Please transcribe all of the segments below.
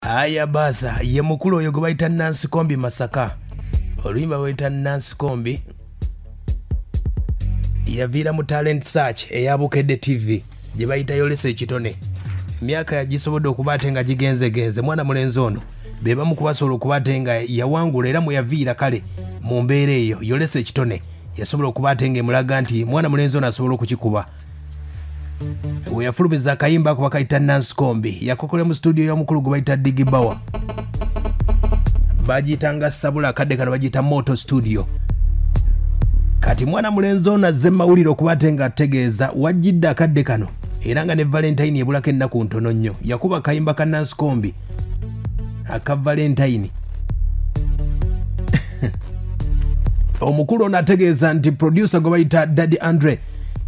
Aya basa ye mukulu oyo gwe bayita Nancy Kombi Masaka. Oluyimba bayita Nancy Kombi yaviira mu talent search eya Bukedde TV gye bayita Yolesa Ekitone. Emyaka yagisobodde okuba ate nga gigenzegenze. Mwana mulenzi ono be bamu ku basobola okuba ate nga yawangula era mwe yaviira kale mu mbeera eyo. Yolesa Ekitone yasobola okuba ate nga emulaga nti mwana mulenzi ono asobola okukikuba. We yafulumiza akayimba ako bakayita Nancy Kombi, yakokola mu studio y'omukulu gwe bayita Digi Bawa, bagiyitanga Sabula, akadde kano bagiyita Moto Studio. Kati mwana mulenzi ono azze mawulire okuba ate nga ategeeza wajjidde akadde kano era nga ne Valentine ebulako ennaku ntono nnyo. Yakuba akayimba ka Nancy Kombi aka Valentine. Omukulu ono ategeeza nti producer gwe bayita Daddy Andre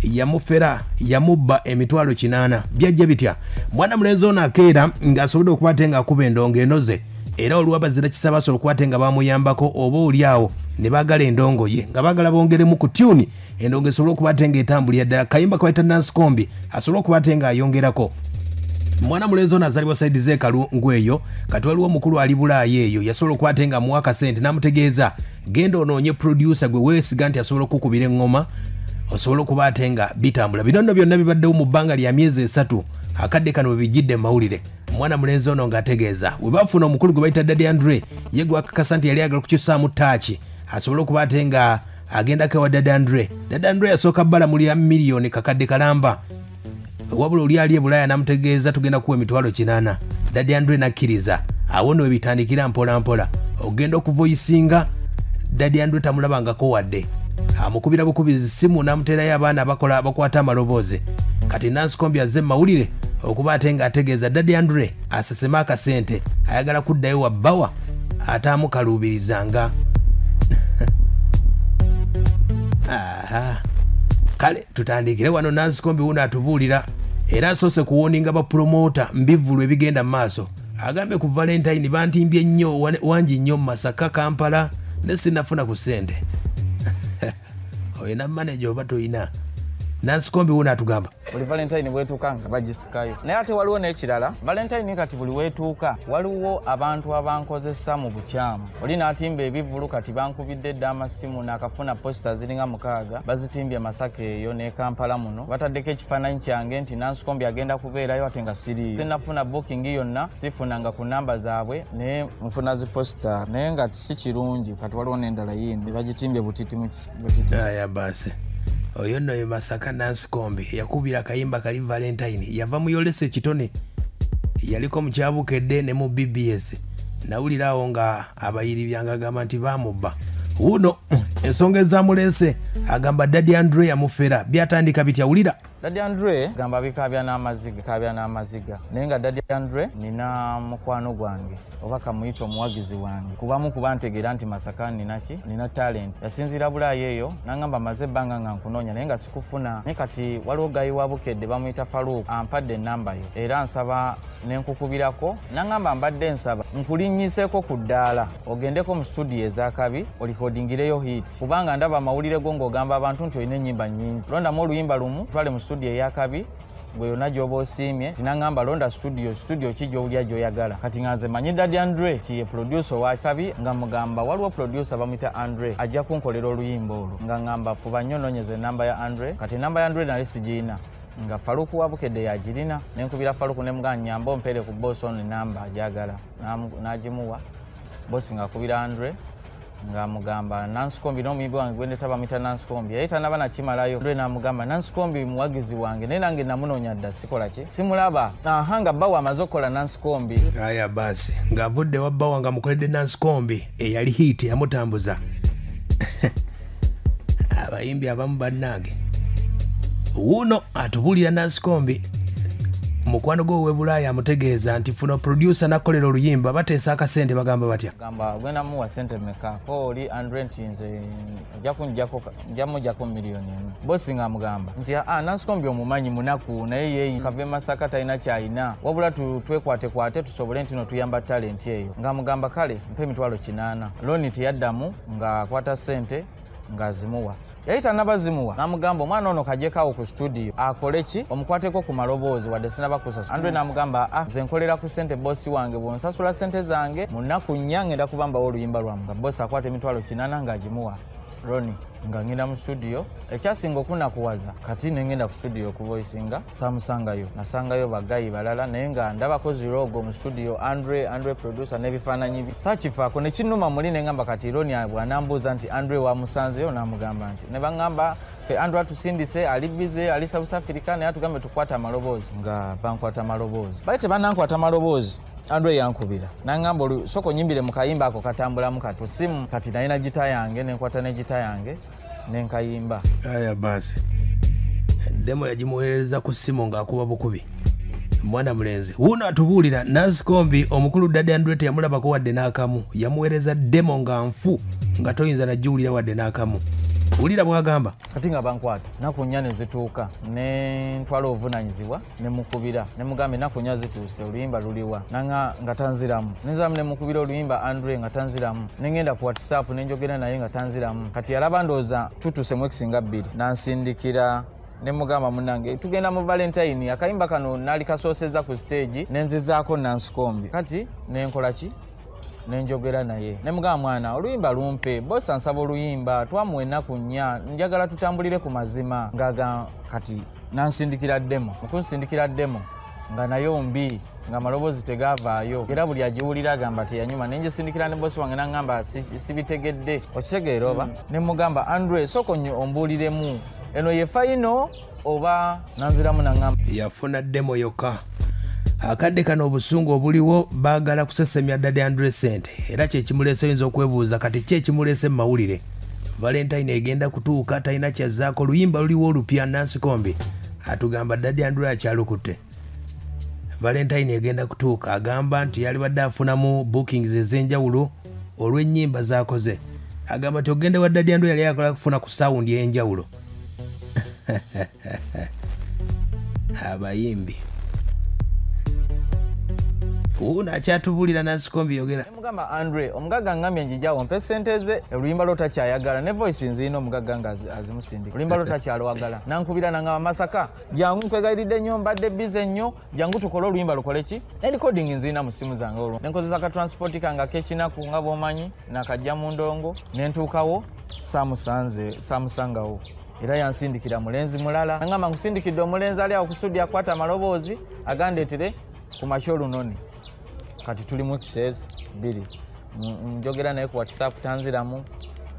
yamufera, yamubba emitwalo 8. Byajja bitya? Mwana mulenzi ono akeera ng'asobodde okuba ate ng'akuba endongo enoze, era olwabazira kisa basobola okuba ate nga bamuyambako oba oli awo ne baagala endongo ye nga baagala bongeremu ku tune endongo esobole okuba ate ng'etambulira ddala. Kayimba ke bayita Nancy Kombi asobole okuba ate ng'ayongerako. Mwana mulenzi ono azaalibwa saidi z'ekalungu eyo. Kati waliwo omukulu ali Bulaaya eyo yasobola okuba ate ng'amuwa akasente n'amutegeeza genda onoonye producer gwe weesiga nti asobola okukubira eŋŋoma osobola okuba ate nga bitambula. Bino nno byonna bibaddewo mu bbanga lya myezi 3 akadde kano we bijjidde mu mawulire. Mwana mulenzi ono ng'ategeeza we bafuna omukulu gwe bayita Daddy Andre, ye gwe akakasa nti yali ayagala okukyusaamu taaki asobole okuba ate nga agendako ewa Daddy Andre. Daddy Andre yasooka balamulira miliyoni kakadde kalamba, wabula oli ali e Bulaaya n'amutegeeza tugenda kuwa emitwalo 8. Daddy Andre n'akkiriza. Awo nno we bitandikira mpola mpola ogenda okuvoyisinga. Daddy Andre tamulabangako wadde, amukubira bukubizi simu n'amuteerayo abaana abakola bakwata amaloboozi. Kati Nancy Kombi azze mawulire okuba ate ng'ategeeza Daddy Andre asesema akasente ayagala kuddayo wa bbawa ate amukaluubirizanga. Aha. Kale tutandikire wano. Nancy Kombi wuno atubuulira era asoose kuwoninga bapromota mbivvulu ebigenda mu maaso. Agambye ku Valentine bantimbye nnyo wangi nnyo mu Masaka, Kampala ne sinnafuna ku ssente. Olina manager oba toyina? Nancy Kombi wuno atugamba buli Valentine bwetuuka nga bagisikayo. Naye ate waliwo n'ekirala, Valentine kati buli weetuuka waliwo abantu abankozesa mu bukyamu. Oli n'atimba ebivvulu, kati bankubidde dda amasimu n'akafuna posita ziringa 6 bazitimbye Masaka eyo ne Kampala muno, bataddeko ekifaananyi kyange nti Nancy Kombi agenda kubeerayo ate nga siriiyo. Sinnafuna booking yonna, sifunanga ku namba zaabwe, naye nfuna zi posita, naye nga si kirungi. Kati waliwo n'endala yindi bagitimbye butiti mu butiti. Aya basi oyo nno ye Masaka Nancy Kombi yakubira akayimba kali Valentine, yava mu Yolesa Ekitone, yaliko mu Kyabukedde ne mu BBS. Nawulira awo nga abayiri byanga agamba nti baamubba. Wuno ensonga ezamuleese agamba Daddy Andre yamufera. Byatandika bitya? Wulira. Daddy Andre gamba bikaabya n'amaziga, kaabya n'amaziga. Naye nga Daddy Andre nina mukwano gwange oba kamuyita omuwagizi wange, kubamu kuba ntegeera nti Masaka nina ki, nina talent. Yasinziira Bulaaya eyo n'angamba maze ebbanga nga nkunoonya naye nga sikufuna. Naye kati waliwo gayi wa Bukedde bamuyita Farouk ampadde ennamba yo era nsaba ne nkukubirako. N'angamba mbadde nsaba nkulinnyiseeko ku ddaala ogendeko mu studio ez'akabi olikodingireyo hit, kubanga ndaba amawulire go ng'ogamba abantu nti olina ennyimba nnyingi. Londamu oluyimba lumu twale mu studio ey'akabi gwe yonna gy'oba osiimye. Tinangamba londa studio, studio ki gy'owulira gy'oyagala. Kati nga nze manyi Daddy Andre ti ye producer owa kabi, nga mugamba waliwo producer bamuyita Andre ajja kunkolera oluyimba olwo. Nga ngamba fuba nnyo noonyeza ennamba ya Andre. Kati ennamba ya Andre nali sigiyina, nga Farouk wa Bukedde yagirina. Ne nkubira Farouk ne mugamba nnyamba ompeere ku boss ono ennamba agyagala, n'agimuwa. Boss ng'akubira Andre ng'amugamba Nancy Kombi n'omuyimbi wange gwe ndeta bamuyita Nancy Kombi, yali tannaba nakimalayo. Andre n'amugamba Nancy Kombi muwagizi wange naye nange namunoonya dda sikola ki, simulaba. Aha, nga bbawe amaze okukola Nancy Kombi. Aya basi ng'avudde wa bbawa nga mukoledde Nancy Kombi eyali hit yamutambuza. Abayimbi abamu bannange. Wuno atubuulira Nancy Kombi mukwano gwe ow'e Bulaaya amutegeeza nti funa producer n'akolera oluyimba, bateesa akasente bagamba batya? Gamba ogenda muwa ssente mmeka? Ko oli Andre nti nze nja muggyako miliyoni 1. Bosi ng'amugamba nti Nancy Kombi omumanyi munaku naye ye kava e Masaka talina ky'alina, wabula twekwatekwate tusobole nti no tuyamba talent eyo. Ng'amugamba kale mpa emitwalo 8. Looni teyaddamu ng'akwata ssente ng'azimuwa. Yali tannabazimuwa n'amugamba omwana ono kajjekawo ku studio akole ki, omukwateko ku maloboozi wadde sinnabakusasula. Andre n'amugamba nze nkolera ku ssente bossi wange, bw'onsasula ssente zange mu nnaku 4 ngenda kubambawo oluyimba lwammwe. Nga bossi akwata emitwalo 8 ng'agimuwa Ronnie. Nga ngenda mu studio, ekyasinga okunakuwaza kati ne ngenda ku studio okuvoicinga, saamusangayo, nasangayo bagayi balala, naye nga ndabako zirogo mu studio, Andre producer n'ebifaananyi bye. Saakifaako ne kinnuma muli, ne ngamba kati Ronnie bw'anambuuza nti Andre wamusanzeyo, n'amugamba nti ne baŋŋamba ffe Andre atusindise, ali bize, ali South Africa, naye atugambe tukwate amaloboozi. Nga bankwata amaloboozi, bali tebannankwata amaloboozi, Andre yankubira n'aŋŋamba sooka onnyimbire mu kayimba ako katambulamu kati simu. Kati nalina gita yange, ne nkwata ne gita yange ne nkayimba. Aya basi, demo yagimuweereza ku ssimu ng'akuba bukubi. Mwana mulenzi wuuno atubuulira Nansikombi omukulu Daddy Andre teyamulabako wadde n'akamu, yamuweereza demo nga nfu nga toyinza nagiwulira wadde n'akamu. Wulira bw'agamba. Kati nga bankwata nnaku 4 ne zituuka, ne ntwala obuvunaanyizibwa ne mukubira ne mugamba ennaku 4 zituuse, oluyimba luliwa? Nanga nga tanziramu. Ne nziramu ne mukubira oluyimba Andre nga tanziramu, ne ngenda ku WhatsApp ne njogera naye nga tanziramu. Kati yalaba ndowooza tutuuse mu ekisinga 2, n'ansindikira ne mugamba munnange tugenda mu Valentine, akayimba kano nali kasoosezza ku stage ne nzizaako Nansikombi. Kati ne nkola ki? Ne njogera naye ne mugamba mwana oluyimba lumpe, boss ansaba oluyimba, twamuwa ennaku 4, njagala tutambulire ku mazima. Ngaga kati nansindikira demo, mukunsindikira demo nga nayo mbi, nga amaloboozi tegavaayo, era buli agiwulira agamba teyanyuma. Ne ngisindikira ne bosi wange n'aŋŋamba sibitegedde, okitegeera oba? Ne mugamba Andre sooka ombuuliremu, eno ye fayino oba? Nanziramu n'aŋŋamba yafuna demo yokka. Akadde kano obusungu obuliwo baagala kusesemya Daddy Andre ssente, era kyekimuleese. Oyinza okwebuuza kati ki ekimuleese mu mawulire. Valentine egenda kutuuka, talina kyazzaako, oluyimba luliwo olupya. Nansikombi atugamba Daddy Andre akyalukutte. Valentine egenda kutuuka, agamba nti yalibadde afunamu bookings ez'enjawulo olw'ennyimba z'akoze. Agamba nti ogenda wa Daddy Andre yali akola kufuna ku sound ey'enjawulo. Abayimbi wuuno akyatubuulira. Nansikombi yogera. Mugamba Andre omugagga ngambye njijjawo mpe ssente ze, oluyimba lwo takyayagala, ne voice nzirina omugagga nga azimusindika, oluyimba lwo takyalwagala. Nankubira nangamba Masaka jangu nkwegayiridde nnyo, mbadde bize nnyo, jangu tukole oluyimba lukole ki, ne recording nzirina mu ssimu zange. Olwo ne nkozesa ka transport kange ak'ekinaku nga bw'omanyi, nakajja mu ndongo ne ntuukawo, saamusangawo. Era yansindikira mulenzi mulala, nangamba nkusindikidde omulenzi ali awo ku studio akwata amaloboozi agandeetere ku makya olunoni. Kati tuli mu weeks 2, njogera naye ku WhatsApp tanziramu,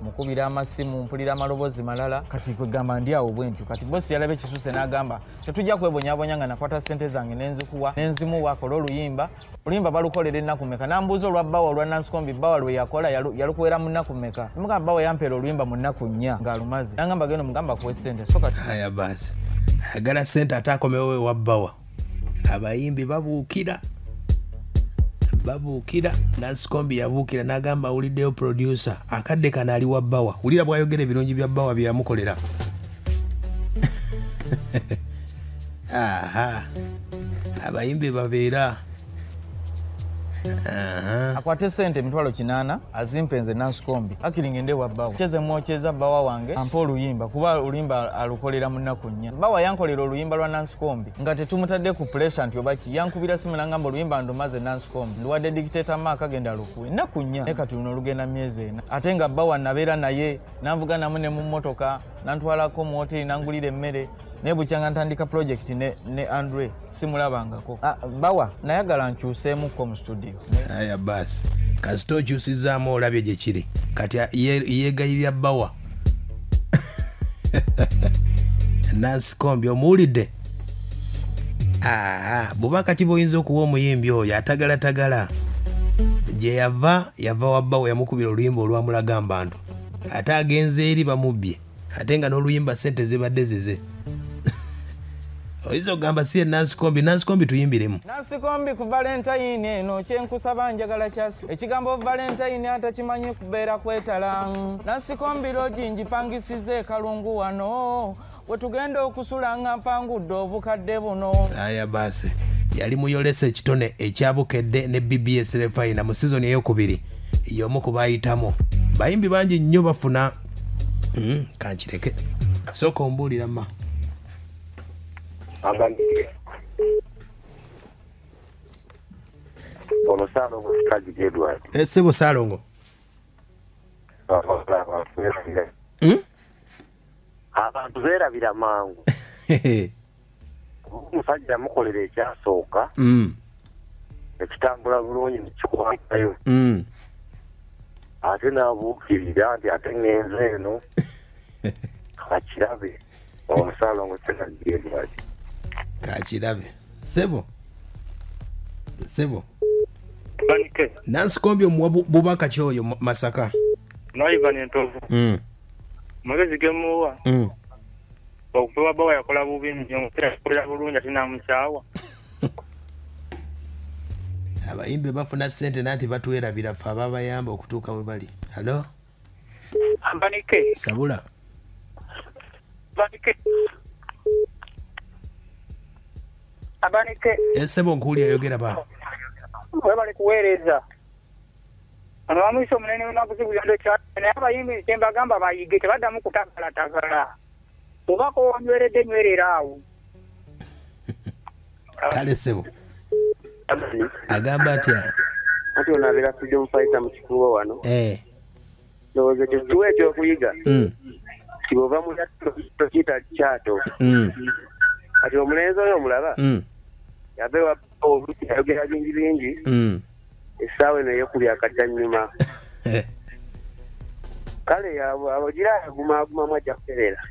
mukubira amasimu mpulira amaloboozi malala. Kati kwegamba ndi awo bwe ntyo. Kati bosi yalaba ekisuse n'agamba tetujja kwebonyabonya nga nakwata ssente zange nenzikuwa nenzimuwa akole oluyimba, oluyimba balukolera ennaku mmeka? Nambuuza olwa bbawa olwa Nansikombi, bbawa lwe yakola yalukuwera mu nnaku mmeka? Nemugamba bbawa yampeera oluyimba mu nnaku 4 ng'alumaze. Nangamba genda omugamba akuwe ssente. So kati aya basi ayagala ssente ate akomewo ewa bbawa. Abayimbi babuukira. Nansikombi yabuukira n'agamba awuliddeyo producer akadde kano ali wa bbawa. Wulira bw'ayogera ebirungi bya bbawa bye yamukolera. Aha, abayimbi babeera. Akwate ssente emitwalo 8 azimpe nze Nansikombi, akiri ngende wa bbawa kyeze mwokyeza bbawa wange ampe oluyimba, kuba oluyimba alukolera mu nnaku 4. Bbawa yankolera oluyimba lwa Nansikombi nga tetumutadde ku pressure nti oba ki, yankubira simu n'angamba oluyimba ndumaze Nansikombi, nduwadde dictator Mark agenda alukuwe ennaku 4, naye kati luno olugenda myezi 4. Ate nga bbawa nabeera naye nanvuga namu ne mu mmotoka nantwalako mu hoteri nangulira emmere, naye bukyanga ntandika project ne Andre simulabangako. Bawa nayagala nkyuseemukko mu studio. Aya basi kasita okyusizaamu olabye gye kiri. Kati yeegayirira bbawa. Nansikombi omuwulidde? Bubaka ki bw'oyinza okuwa omuyimbi oyo atagalatagala? Gye yava yava wa bbawa, yamukubira oluyimba olwamulaga mbantu, ate agenze eri bamubbye, ate nga n'oluyimba ssente zibadde zize. Oyinza okugamba si ye Nansikombi. Nansikombi tuyimbiremu. Nansikombi ku Valentine eno kyenkusaba njagala kyasi, ekigambo Valentine atakimanyi kubeera kwetala. Nansikombi loogi ngipangisiza ekalungu wano wetugenda okusula nga mpangudde obukadde buno. Aya basi yali muyolesa ekitone ekyabukedde ne BBS Refina mu sizoni eyokubiri y'omu ku bayitamu. Bayimbi bangi nnyo bafuna Kankireke sooka ombuulira ma. Ono Saalongo Kikazi Edward. Ssebo Saalongo. Abantu beerabira mangu. Omusajja yamukolera ekyasooka. Ekitambula bulungi nekikwatayo. Ate n'abuukirira nti ate ŋŋenze eno. Kakirabe. Ono Saalongo Kikazi Edward. Kakirabe. Ssebo. Ssebo. Nansi Kombi omuwa bubaka ki oyo Masaka? Ivan Entovu. Magezi gemuwa. Okupewa bawa yakola bubi nnyo, yakola bulungi ate n'amukyawa. Abayimbi bafuna ssente nanti batwerabira ffe ababayamba okutuuka we bali. Hello? Ambanike. Sabula. Abanike. Abanike. Ssebo nkuwulira yogera ba. Webale kuweereza. Ono bamuyise omunene w'emakuzibu yondo naye abayimbi kye mbagamba bayige tebaddamu kutagalatagala. Obako wanyweredde nywerera awo. Kale ssebo. Agamba atya? Ati ono abeera Freedom Fighter mu kikuubo wano. Ndowooza ekyo kiwa ekyokuyiga. Nti bw'ova mu tokiyita kyato. Kati omulenzi oyo omulaba. Yava ewa oluusi yayogera bingi bingi. Essaawa eno yeekubya akaddannyuma. Kale agira agumagumamu ajja kutereera.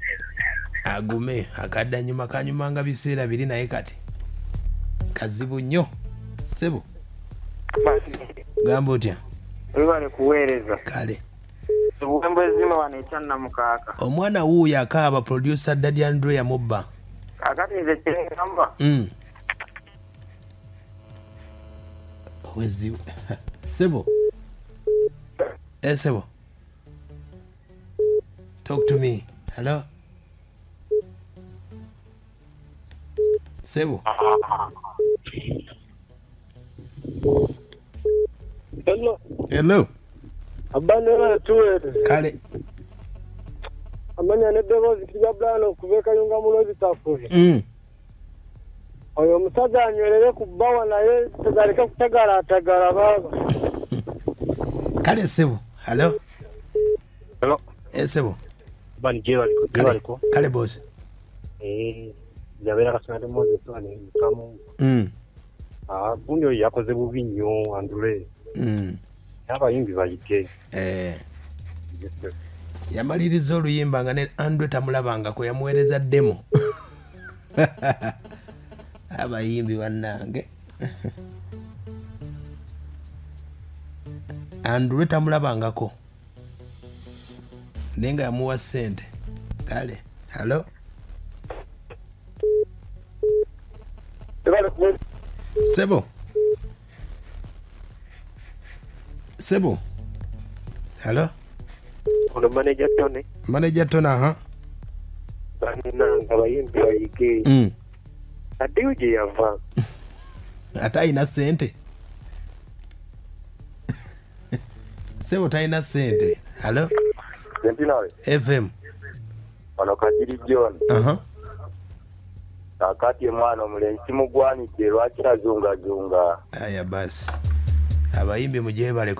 Agume akaddannyuma kanyumanga biseera biri naye kati kazibu nnyo. Ssebo. Gamba otya? Webale kuweereza. Kale. Obugambo ezima wano ekyannamukaaka. Omwana wuuyo akaaba producer Daddy Andre yamubba. Kakati nze kye ngamba. Wezibu. Ssebo. Ssebo. Talk to me. Hello? Ssebo. Hello. Hello. Abana tuwere. Kale. Amanya n'eddoboozi kirya Brian okuva e Kayunga mu Lwebitafule. Oyo omusajja anywerere ku bbawa naye tegaleke kutagalaatagala baaba. Kale ssebo. Hello. Hello. Ssebo. Bani gyebaliko. Kale boss. Yabeera Kasonate Moses wano Kamungu. Gundi oyo yakoze bubi nnyo Andre. Abayimbi bayige. Yamaliriza oluyimba nga ne Andre tamulabangako yamuweereza demo. Abayimbi bannange. Andre tamulabangako. Naye nga yamuwa ssente. Kale. Hello? Ssebo. Ssebo. Hello? Ono manager Tony. Manager Tony, aha. Bannange abayimbi bayige. Addeyo gye yava. Ate alina ssente. Ssebo talina ssente. Hello? Sentinel. FM. Ono Kajiri John. Kakati omwana omulenzi kimugwanidde lwaki azungazunga. Aya basi. Abayimbi mugyebale.